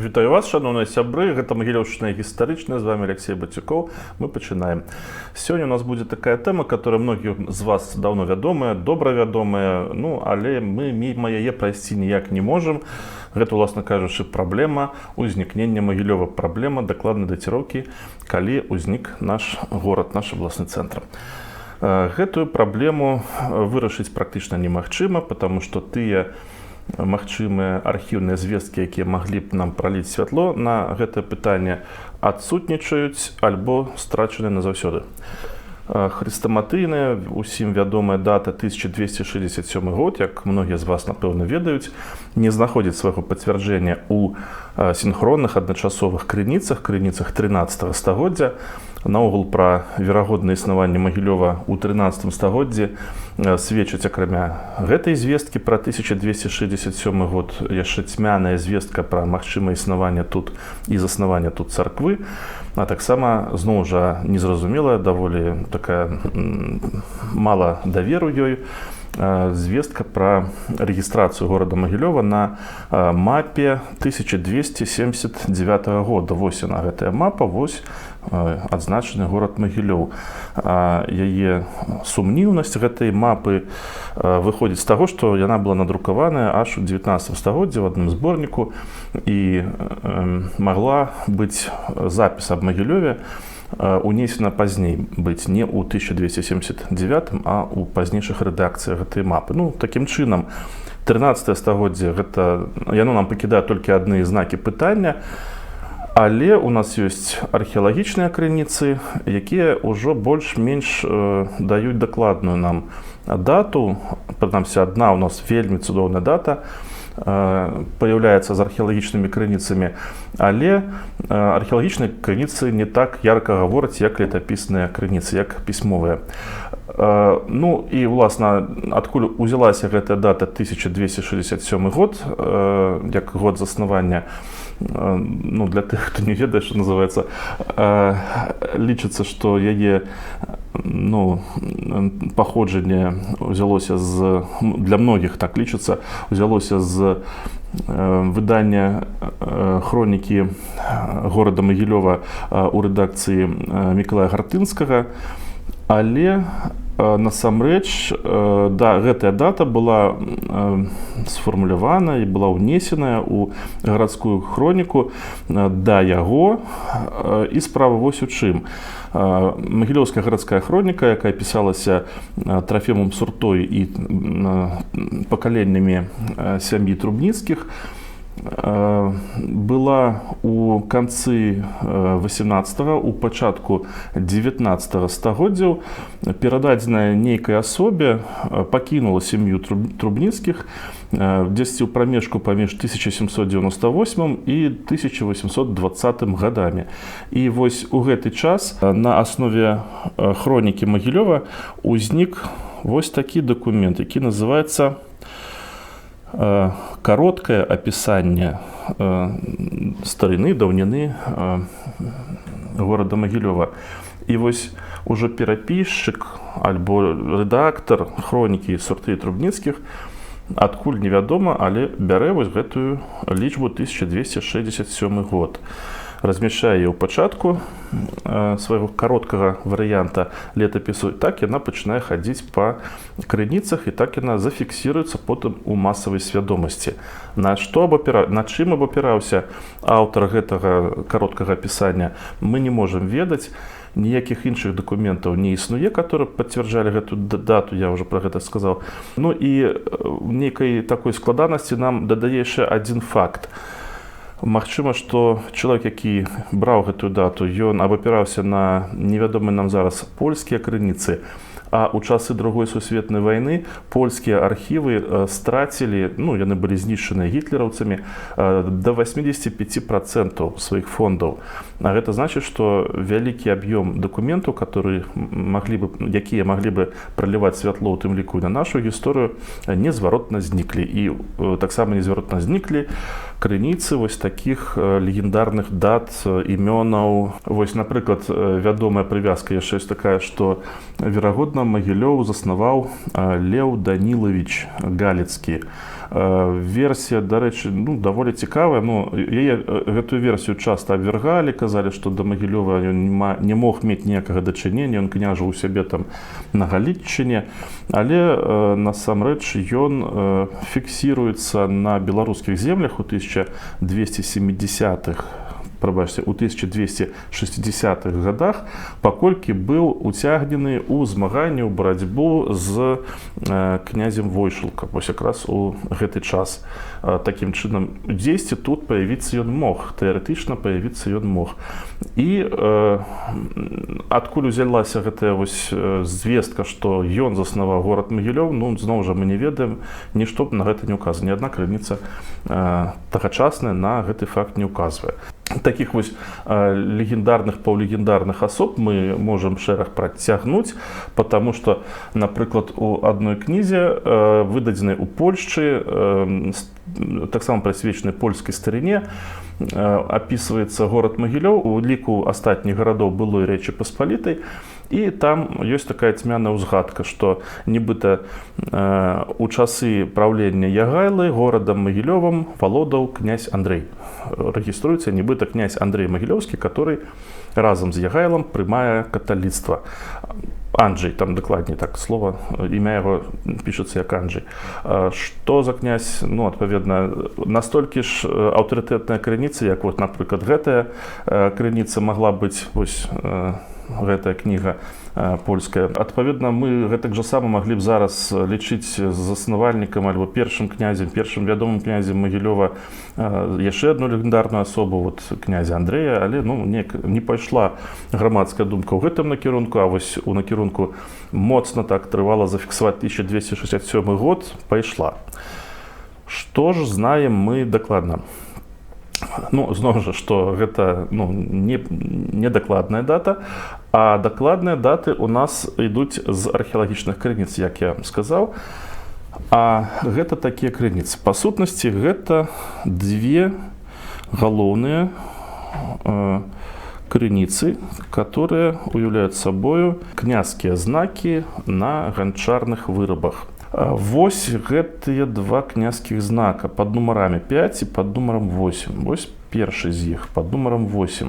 Вітаю вас, шаноўныя сябры. Гэта «Магілёўшчына гістарычная», з вами Алексей Бацюкоў. Мы пачынаем. Сёння у нас будзе такая тэма, которая многім з вас даўно вядомая, добра вядомая, ну, але мы міма яе прайсці ніяк не можам. Гэта, уласна кажучы, праблема ўзнікнення Магілёва, праблема дакладнай даціроўкі, калі ўзнік наш горад, наш абласны цэнтр. Гэтую праблему вырашыць практычна немагчыма, потому что тыя магчымыя архіўныя звесткі, якія маглі б нам праліць святло на гэтае пытанне, адсутнічаюць альбо страчаны назаўсёды. Хрэстаматыйная, усім вядомая дата 1267 год, як многія з вас, напэўна, ведаюць, не знаходзіць свайго пацвярджэння ў сінхронных, адначасовых крыніцах, крыніцах 13 стагоддзя. Наогул пра верагоднае існаванне Магілёва ў 13 стагоддзі сведчыць, акрамя гэтай звесткі пра 1267 год, яшчэ цьмяная звестка пра магчымае існаванне тут і заснаванне тут царквы, а таксама, зноў жа, незразумелая, даволі такая, мала даверу ёй звестка пра рэгістрацыю горада Магілёва на мапе 1279 года. Вось яна, гэтая мапа, вось адзначаны горад Магілёў. Яе сумніўнасць гэтай мапы выходзіць з таго, што яна была надрукаваная аж у 19 стагоддзі в адным зборніку, і магла быць запіс аб Магілёве унесена пазней быць, не ў 1279, а ў пазнейшых рэдакцыях гэтай мапы. Ну, такім чынам, 13 стагоддзе, гэта яно нам пакідае толькі адны знакі пытання, але у нас ёсць археалагічныя крыніцы, якія ўжо больш-менш даюць дакладную нам дату. Прынамсі, адна у нас вельмі цудоўная дата паяўляецца з археалагічнымі крыніцамі, але археалагічныя крыніцы не так ярка гавораць, як летапісныя крыніцы, як пісьмовыя. Ну і уласна, адкуль узялася гэтая дата 1267 год як год заснавання? Ну, для тых, хто не ведае, что называется, лічыцца, што яе, ну, паходжанне ўзялося з, для многіх так лічыцца, узялося з выдання хронікі горада Магілёва у рэдакцыі Мікалая Гартынскага, але насамрэч, да, гэтая дата была сфармулявана і была ўнесеная ў гарадскую хроніку да яго. І справа вось у чым: Магілёўская гарадская хроніка, якая пісалася Трафімам Суртой і пакаленнямі сям'і Трубніцкіх, была у канцы 18, у пачатку 19 стагоддзяў перададзеная нейкай асобе, пакінула сям'ю Трубніцкіх дзесьці ў прамежку паміж 1798 і 1820 гадамі. І вось у гэты час на аснове хронікі Магілёва узнік вось такі дакумент, які называется «Кароткае апісанне старыны, даўніны горада Магілёва». І вось ужо перапісчык альбо рэдактар хронікі Сурты, Трубніцкіх, адкуль, невядома, але бярэ вось гэтую лічбу 1267 год, размяшчае ў пачатку свайго кароткага варыянта летапісу. Так яна пачынае хадзіць па крыніцах, і так яна зафіксіруецца потым у масавай свядомасці. На чым абапіраўся аўтар гэтага кароткага апісання, мы не можам ведаць. Ніякіх іншых дакументаў не існуе, которые пацвярджалі гэту дату, я уже про гэта сказал. Ну і нейкай такой складанасці нам дадае яшчэ адзін факт. Магчыма, што чалавек, які браў гэтую дату, ён абапіраўся на невядомыя нам зараз польскія крыніцы, а ў часы Другой сусветнай вайны польскія архівы страцілі, ну, яны былі знішчаныя гітлераўцамі, да 85% сваіх фондаў. А гэта значыць, што вялікі аб'ём дакументаў, которые маглі бы якія маглі бы праліваць святло у тым ліку і на нашу гісторыю, незваротна зніклі. І таксама незваротна зніклі крыніцы вось такіх легендарных дат, імёнаў. Вось, напрыклад, вядомая прывязка яшчэ ёсць такая, што, верагодна, Магілёў заснаваў Леў Данілавіч Галіцкі. Версія, дарэчы, ну, даволі цікавая. Ну, яе, гэтую версію часта абвергалі, казалі, што да Магілёва ён не мог мець ніякага дачынення, ён княжыў у сябе там на Галіччыне. Але насамрэч ён фіксіруецца на беларускіх землях у 1270-х, прабачце, у 1260-х годах, паколькі быў уцягнены ў змаганне, ў барацьбу з князем Войшалка. Вось якраз у гэты час. Такім чынам, дзесьці тут паявіцца ён мог, тэарэтычна паявіцца ён мог. І адкуль узялася гэтая вось звестка, што ён заснаваў горад Магілёў, ну, зноў жа, мы не ведаем, нішто на гэта не ўказана, ні адна крыніца тагачасная на гэты факт не ўказвае. Таких вось легендарных, паўлегендарных асоб мы можам шэраг працягнуць, потому что, напрыклад, у адной кнізе, выдадзенай у Польшчы, таксама прысвечанай польскай старыне, апісваецца горад Магілёў у ліку астатніх гарадоў былой Рэчы Паспалітай, і там ёсць такая цьмяная ўзгадка, што нібыта у часы праўлення Ягайлы горадам Магілёвам валодаў князь Андрэй. Рэгіструецца нібыта князь Андрэй Магілёўскі, который разам з Ягайлам прымае каталіцтва. Анджей, там дакладней так слова, імя яго пішацца як Анджей. Што за князь? Ну, адпаведна, настолькі ж аўтарытэтная крыніца, як вот, напрыклад, гэтая крыніца магла быць, вось гэтая кніга польская. Адпаведна, мы гэтак жа сама маглі б зараз лічыць заснавальнікам альбо першым князем, першым вядомым князем Магілёва яшчэ одну легендарную асобу, вот князя Андрэя, але, ну, неяк не пайшла грамадская думка ў гэтым накірунку, а вось у накірунку моцна так трывала зафіксаваць 1267 год пайшла. Што ж знаем мы дакладна? Ну, зноў жа, што гэта, ну, не дакладная дата, а дакладныя даты у нас ідуць з археалагічных крыніц, як я сказаў. А гэта такія крыніцы. Па сутнасці, гэта две галоўныя крыніцы, которые уяўляюць сабою князскія знакі на ганчарных вырабах. Вось гэтыя два князскіх знака под нумарамі 5 і под нумаром 8. Вось першы з іх под нумаром 8.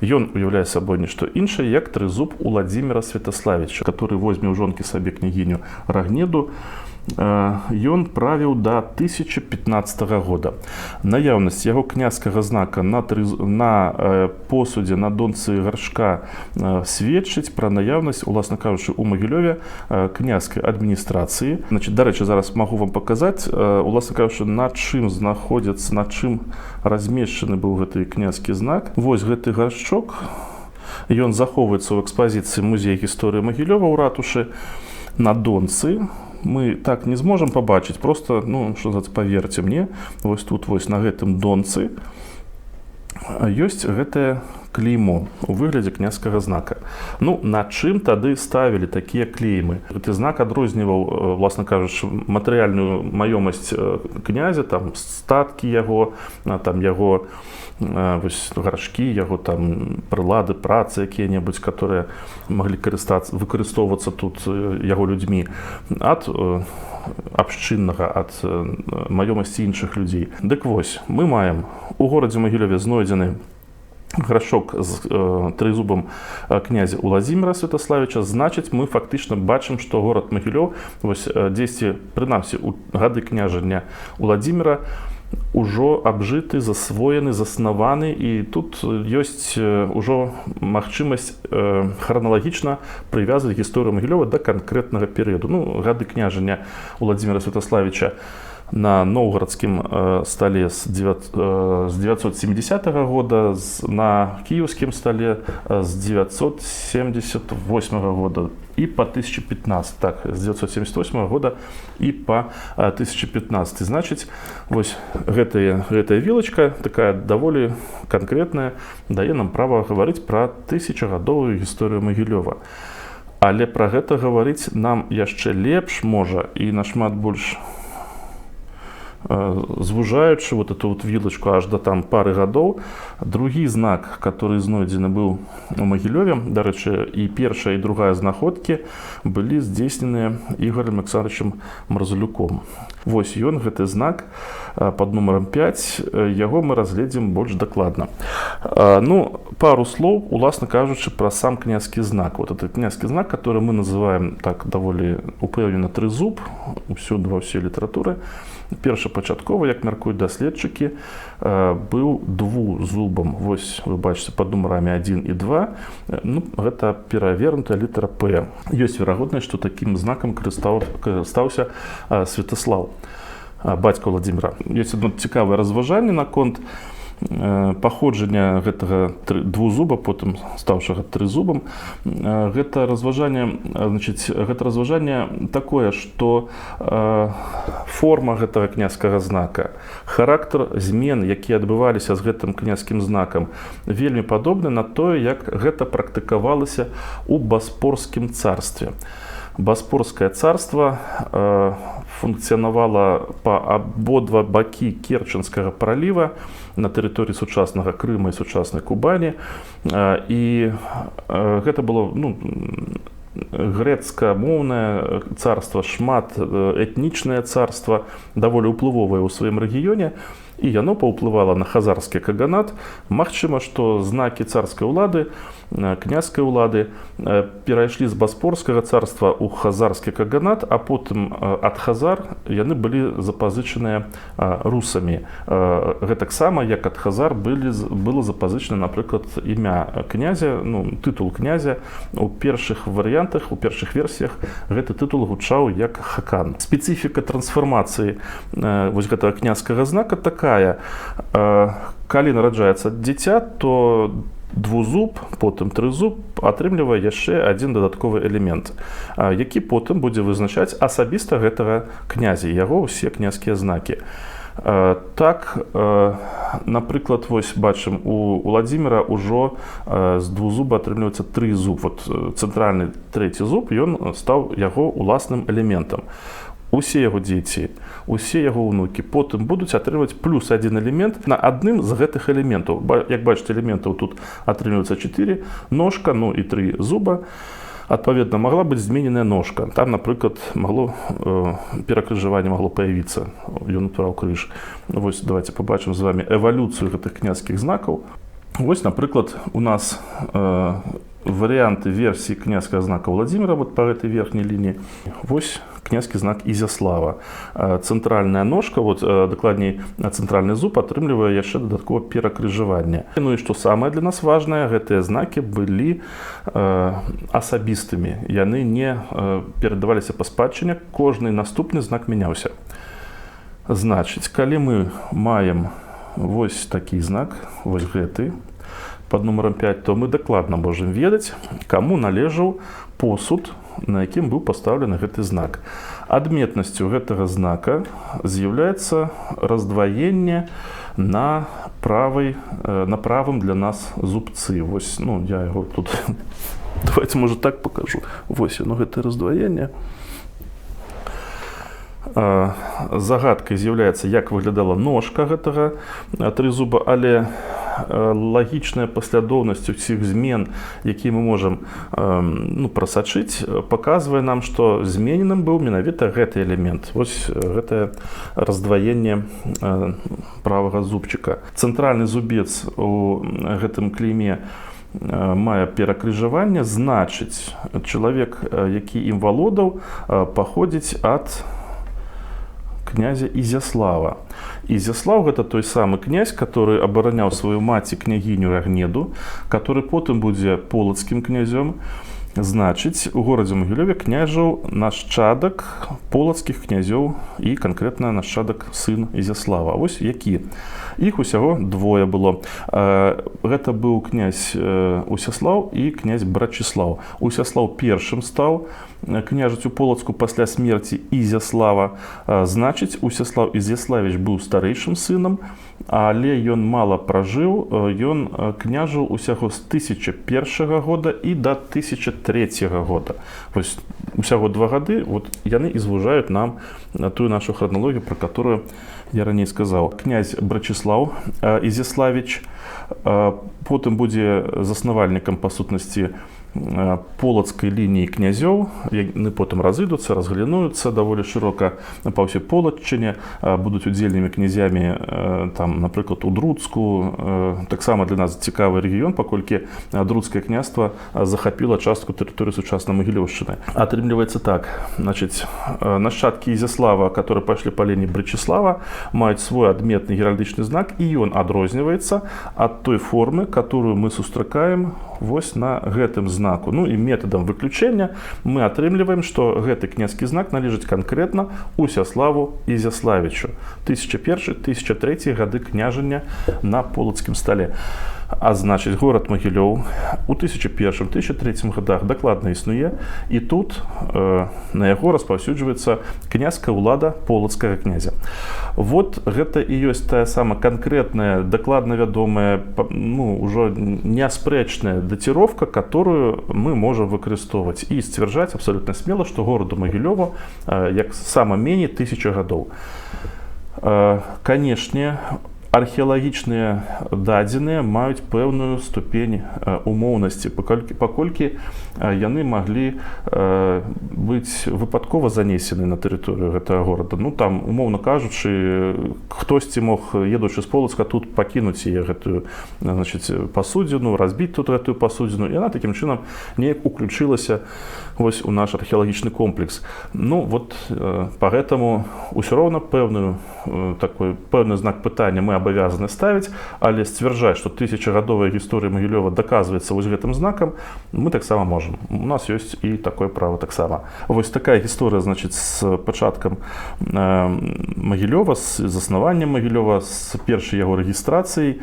Ён уяўляе сабой нішто іншае, як трызуб Уладзіміра Святаславіча, который возьме ў жонкі сабе княгіню Рагнеду. Ён правіў да 1015 года. Наяўнасць яго князскага знака на посудзе, на донцы гаршка сведчыць пра наяўнасць, уласна кажучы, у Магілёве князскай адміністрацыі. Значит, дарэчы, зараз магу вам паказаць, уласна кажучы, на чым знаходзіцца, на чым размешчаны быў гэты князскі знак. Вось гэты гаршчок, ён захоўваецца ў экспазіцыі музея гісторыі Магілёва ў ратушы. На донцы мы так не зможам пабачыць, просто, ну, что называется, поверьте мне, вось тут вось на гэтым донцы ёсць гэтае клеймо у выглядзе князскага знака. Ну, на чым тады ставілі такія клеймы? Гэты знак адрозніваў, власна кажучы, матэрыяльную маёмасць князя, там статкі яго, там яго вось гаршкі, яго там прылады працы якія-небудзь, которые маглі карыстацца, выкарыстоўвацца тут яго людзьмі, ад абшчыннага, ад маёмасці іншых людзей. Дык вось, мы маем у горадзе Магілёве знойдзены гаршчок з трызубам князя Уладзіміра Святаславіча, значыць, мы фактычна бачым, што горад Магілёў вось дзесьці, прынамсі у гады княжання Уладзіміра, ужо абжыты, засвоены, заснаваны, і тут ёсць ужо магчымасць храналагічна прывязваць гісторыю Магілёва да канкрэтнага перыяду. Ну, гады княжання Уладзіміра Святаславіча на ноўгарадскім стале з 970 года, на кіеўскім стале з 978 года і по 1015, так, з 978 года і по 1015. Значыць, вось гэтая вілачка такая даволі канкрэтная дае нам права гаварыць пра тысячагадовую гісторыю Магілёва. Але пра гэта гаварыць нам яшчэ лепш можа і нашмат больш Звужаючы вот эту вот вілачку аж да там пары гадоў. Другі знак, который знойдзены быў у Магілёве, дарэчы, і першая, і другая знаходкі былі здзейсненыя Ігарам Александровичем Марзалюком. Вось ён, гэты знак под нумаром 5, яго мы разгледзім больш дакладна. Ну, пару слоў, уласна кажучы, пра сам князькі знак. Вот этот князькі знак, который мы называем так даволі упэўнена трызуб усюды, ва ўсей літаратуры, першапачаткова, як мяркуюць даследчыкі, быў двузубам. Вось вы бачыце под нумарамі 1 і 2, ну, гэта перавернутая літара П. Ёсць верагоднасць, што такім знакам карыстаўся Святаслаў, бацька Уладзіміра. Ёсць одно цікавае разважанне наконт паходжання гэтага двузуба, потым стаўшага трызубам. Гэта разважанне, значит, гэта разважанне такое, што форма гэтага князькага знака, характар змен, якія адбываліся з гэтым князькім знакам, вельмі падобны на тое, як гэта практыкавалася у Баспорскім царстве. Баспорскае царство функцыянавала па абодва бакі Керчанскага праліва, на тэрыторыі сучаснага Крыма і сучаснай Кубані. І гэта было, ну, грэцкамоўнае царства, шмат этнічнае царства, даволі ўплывовае ў сваім рэгіёне, і яно паўплывала на Хазарскі каганат. Магчыма, што знакі царскай улады, князькай улады перайшлі з Баспорскага царства ў Хазарскі каганат, а потым ад хазар яны былі запазычаныя русамі, гэтаксама як ад хазар было запазычана, напрыклад, імя князя, ну, тытул князя. У першых варыянтах, у першых версіях гэты тытул гучаў як хакан. Спецыфіка трансфармацыі вось гэтага князькага знака такая: калі нараджаецца дзіця, то двузуб, потым трызуб атрымлівае яшчэ адзін дадатковы элемент, які потым будзе вызначаць асабіста гэтага князя, яго ўсе князькія знакі. Так, напрыклад, вось бачым, у Уладзіміра ўжо з двузуба атрымліваецца трызуб. Вот цэнтральны трэці зуб, ён стаў яго уласным элементам. Усе яго дзеці, усе яго ўнукі потым будуць атрымаць плюс один элемент на адным з гэтых элементаў. Як бачыце, элементаў тут атрымліваецца 4: ножка, ну і тры зуба. Адпаведна, могла быць змененая ножка там, напрыклад, магло перакрыжаванне магло появиться, ён утвараў крыж. Вось давайте побачым з вами эвалюцыю гэтых князькіх знакаў. Вось, напрыклад, у нас варыянты версіі князькага знака Уладзіміра, вот по гэтай верхняй лініі. Вось князькі знак Ізяслава. Цэнтральная ножка, вот, дакладней, цэнтральны зуб атрымлівае яшчэ дадаткова перакрыжаванне. Ну і што самае для нас важнае, гэтыя знакі былі асабістымі. Яны не перадаваліся па спадчыне, кожны наступны знак мяняўся. Значыць, калі мы маем вось такі знак, вось гэты, под нумаром 5, то мы дакладна можам ведаць, каму належаў посуд, на якім быў пастаўлены гэты знак. Адметнасцю гэтага знака з'яўляецца раздваенне на правым для нас зубцы. Вось, ну, я яго тут, давайте, можа, так покажу. Вось яно, гэта раздваенне. Загадкай з'яўляецца, як выглядала ножка гэтага трызуба, але лагічная паслядоўнасць усіх змен, якія мы можам, ну, прасачыць, паказвае нам, што змененым быў менавіта гэты элемент. Вось гэтае раздваенне правага зубчыка. Цэнтральны зубец у гэтым клейме мае перакрыжаванне, значыць, чалавек, які ім валодаў, паходзіць ад князя Ізяслава. Ізяслаў — гэта той самы князь, который абараняў сваю маці княгіню Рагнеду, который потым будзе полацкім князём. Значыць, у горадзе Магілёве княжаў нашчадак полацкіх князёў і канкрэтна нашчадак, сын Ізяслава. Вось які. Іх усяго двое было. Гэта быў князь Усяслаў і князь Брачыслаў. Усяслаў першым стаў княжыць у Полацку пасля смерці Ізяслава. Значыць, Усяслаў Ізяславіч быў старэйшым сынам, але ён мала пражыў, ён княжыў усяго з 1001 года і да 1003 года. Вось усяго 2 гады, вот яны і звужаюць нам тую нашу храналогію, про которую я раней сказаў. Князь Брачыслаў Ізяславіч потым будзе заснавальнікам, па сутнасці, полацкай лініі князёў. Яны потым разыдуцца, разгалінуюцца даволі шырока па ўсёй Полаччыне, будуць удзельнымі князямі там, напрыклад, у Друцку. Таксама для нас цікавы рэгіён, паколькі Друцкае княства захапіла частку тэрыторыі сучаснай Магілёўшчыны. Атрымліваецца так: значыць, нашчадкі Ізяслава, которые пайшлі па лініі Брачыслава, маюць свой адметны геральдычны знак, і ён адрозніваецца ад той формы, которую мы сустракаем вось на гэтым знаку. Ну і метадам выключэння мы атрымліваем, што гэты княскі знак належыць канкрэтна Усяславу Ізяславічу, 1001, 1003 гады княжання на полацкім стале. А значыць, горад Магілёў у 1001, 1003 годах дакладна існуе, і тут на яго распаўсюджваецца княская ўлада полацкага князя. Вот гэта і ёсць тая самая канкрэтная, дакладна вядомая, ну, ўжо неаспрэчная датыровка, которую мы можам выкарыстоўваць і сцвярджаць абсалютна смела, што гораду Магілёву як сама меней 1000 гадоў. Канешне, археалагічныя дадзеныя маюць пэўную ступень умоўнасці, паколькі яны маглі быць выпадкова занесены на тэрыторыю гэтага горада. Ну, там, умоўна кажучы, хтосьці мог, едучы з Полацка, тут пакінуць яе, гэтую, значыць, пасудзіну, разбіць тут гэтую пасудзіну, і она такім чынам неяк уключылася вось у наш археалагічны комплекс. Ну вот поэтому ўсё роўна пэўную такой пэўны знак пытання мы абавязаны ставіць, але сцвярджаць, што тысячагадовая гісторыя Магілёва даказваецца вось гэтым знакам, мы таксама можам. У нас ёсць і такое права таксама. Вось такая гісторыя, значыць, з пачаткам Магілёва, з заснаваннем Магілёва, з першай яго рэгістрацыяй.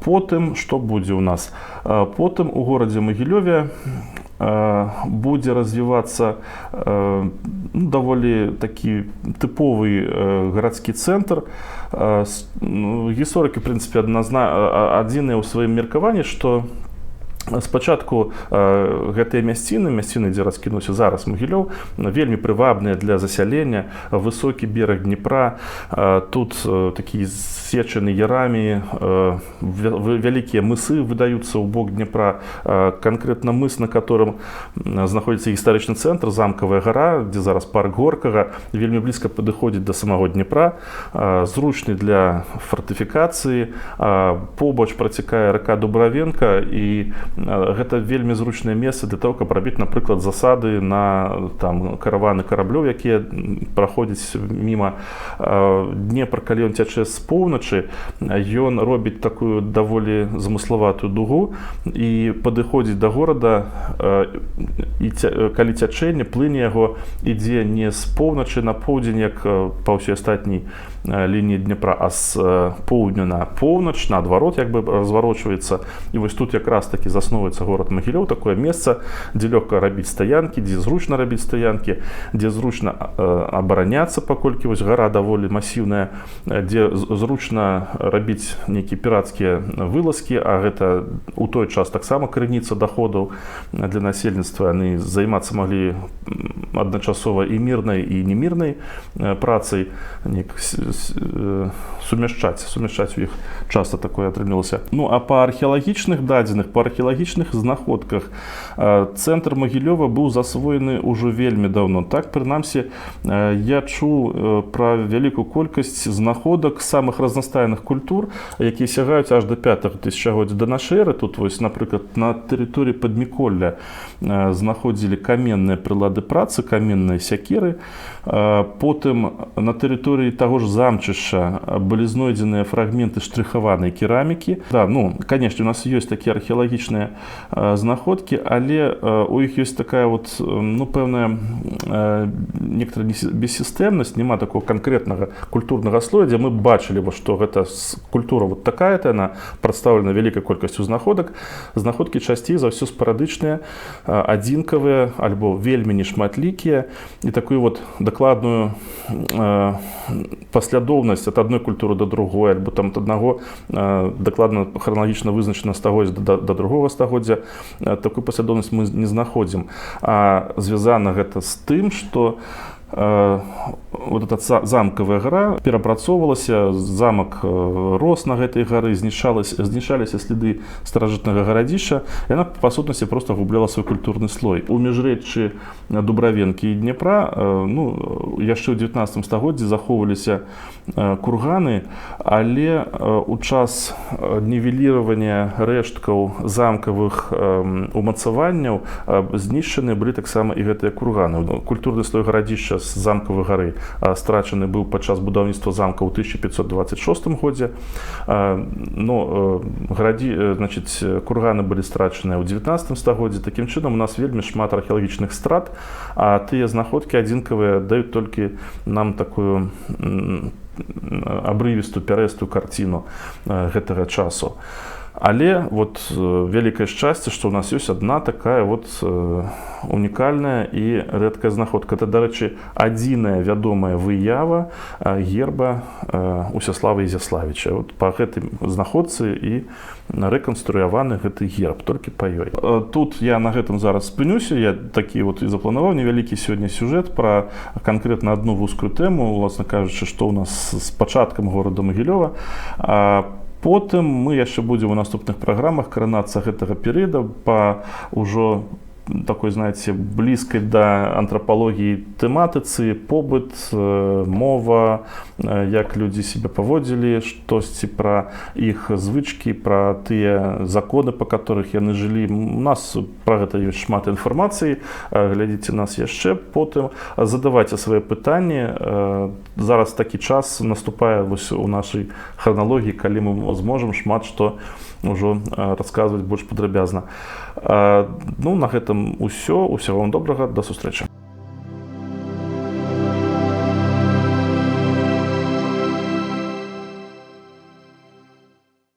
Потым што будзе ў нас? Потым у горадзе Магілёве будзе развівацца, ну, даволі такі тыповы гарадскі цэнтр. Ну, гісторыкі, в прынцыпе, адзіныя ў сваім меркаванні, што спачатку гэтыя мясціны, дзе раскінуўся зараз Магілёў, вельмі прывабныя для засялення: высокі бераг Днепра, тут такі сечаны ярамі, вялікія мысы выдаюцца ў бок Днепра, канкрэтна мыс, на которым знаходзіцца гістарычны цэнтр, Замкавая гара, дзе зараз парк Горкага, вельмі блізка падыходзіць да самого Днепра, зручны для фартыфікацыі. Побач працякае рака Дубравенка, і гэта вельмі зручнае месца для того, каб рабіць, напрыклад, засады на там караваны караблёў, якія праходзяць міма. Днепр, калі ён цячэ з поўначы, ён робіць такую даволі замыславатую дугу і падыходзіць да горада, і калі цячэнне, плынь яго ідзе не з поўначы на поўдзень, як па ўсёй астатняй лініі Дняпра, а з поўдня на поўнач, наадварот, як бы разварочваецца. І вось тут якраз такі засноўваецца горад Магілёў, такое месца, дзе лёгка рабіць стаянкі, дзе зручна рабіць стаянкі, дзе зручна абараняцца, паколькі вось гара даволі масіўная, дзе зручна рабіць нейкія пірацкія вылазкі, а гэта у той час таксама крыніца доходаў для насельніцтва. Яны займацца маглі адначасова і мірнай, і немірнай працай, неяк сумяшчаць у іх часта такое атрымлівалася. Ну а па археалагічных дадзеных, па археалагічных знаходках, цэнтр Магілёва быў засвоены ўжо вельмі даўно. Так, прынамсі, я чуў пра вялікую колькасць знаходак самых разнастайных культур, якія сягаюць аж да 5 тысячагоддзя да нашай эры. Тут вось, напрыклад, на тэрыторыі Падміколля знаходзілі каменныя прылады працы. каменныя сякеры. Потым на тэрыторыі таго ж замчышча былі знойдзеныя фрагменты штрыхаванай керамікі. Да, ну, конечно, у нас ёсць такія археалагічныя знаходкі, але у іх ёсць такая вот, ну, пэўная некаторая бессістэмнасць, няма такого канкрэтнага культурнага слоя, дзе мы бачылі бы, што гэта культура вот такая-то, она прадстаўлена вялікай колькасцю знаходак. Знаходкі часцей за ўсё спарадычныя, адзінкавыя альбо вельмі нешматлікія, і такую вот дакладную паслядоўнасць ад адной культуры да другой альбо там ад аднаго дакладна храналагічна вызначана стагоддзя да другога стагоддзя, такую паслядоўнасць мы не знаходзім. А звязана гэта з тым, што вот эта замкавая гара перапрацоўвалася, замак рос на гэтай гары, знішчаліся следы старажытнага гарадзішча, яна па сутнасці просто губляла свой культурны слой. У міжрэччы Дубравенкі і Дняпра, ну, яшчэ ў 19 стагоддзі захоўваліся курганы, але у час нівеліравання рэшткаў замкавых умацаванняў знішчаны былі таксама і гэтыя курганы. Культурны слой гарадзішча з замкавай гары страчаны быў падчас будаўніцтва замка ў 1526 годзе. Ну, значыць, курганы былі страчаныя ў 19 стагоддзі. Такім чынам, у нас вельмі шмат археалагічных страт, а тыя знаходкі адзінкавыя даюць толькі нам такую абрывістую, пярэстую карціну гэтага часу. Але вот вялікае шчасце, што ў нас ёсць одна такая вот унікальная і рэдкая знаходка. Это, дарэчы, адзіная вядомая выява герба Усяслава Ізяславіча. Вот па гэтай знаходцы і рэканструяваны гэты герб, толькі па ёй. Тут я на гэтым зараз спынюся. Я такі вот і запланаваў невялікі сёння сюжэт пра канкрэтна одну вузкую тэму, уласна кажучы, што ў нас з пачаткам горада Магілёва. Потым мы яшчэ будзем у наступных праграмах кранацца гэтага перыяда па ўжо такой, знаете, блізкай да антрапалогіі тэматыцы: побыт, мова, як людзі себе паводзілі, штосьці пра іх звычкі, пра тыя законы, па которых яны жылі. У нас пра гэта ёсць шмат інфармацыі. Глядзіце нас яшчэ потым, задавайце свае пытанні. Зараз такі час наступае вось у нашай храналогіі, калі мы зможам шмат што ўжо расказваць больш падрабязна. Ну, на гэтым усё. Усяго вам добрага, да сустрэчы.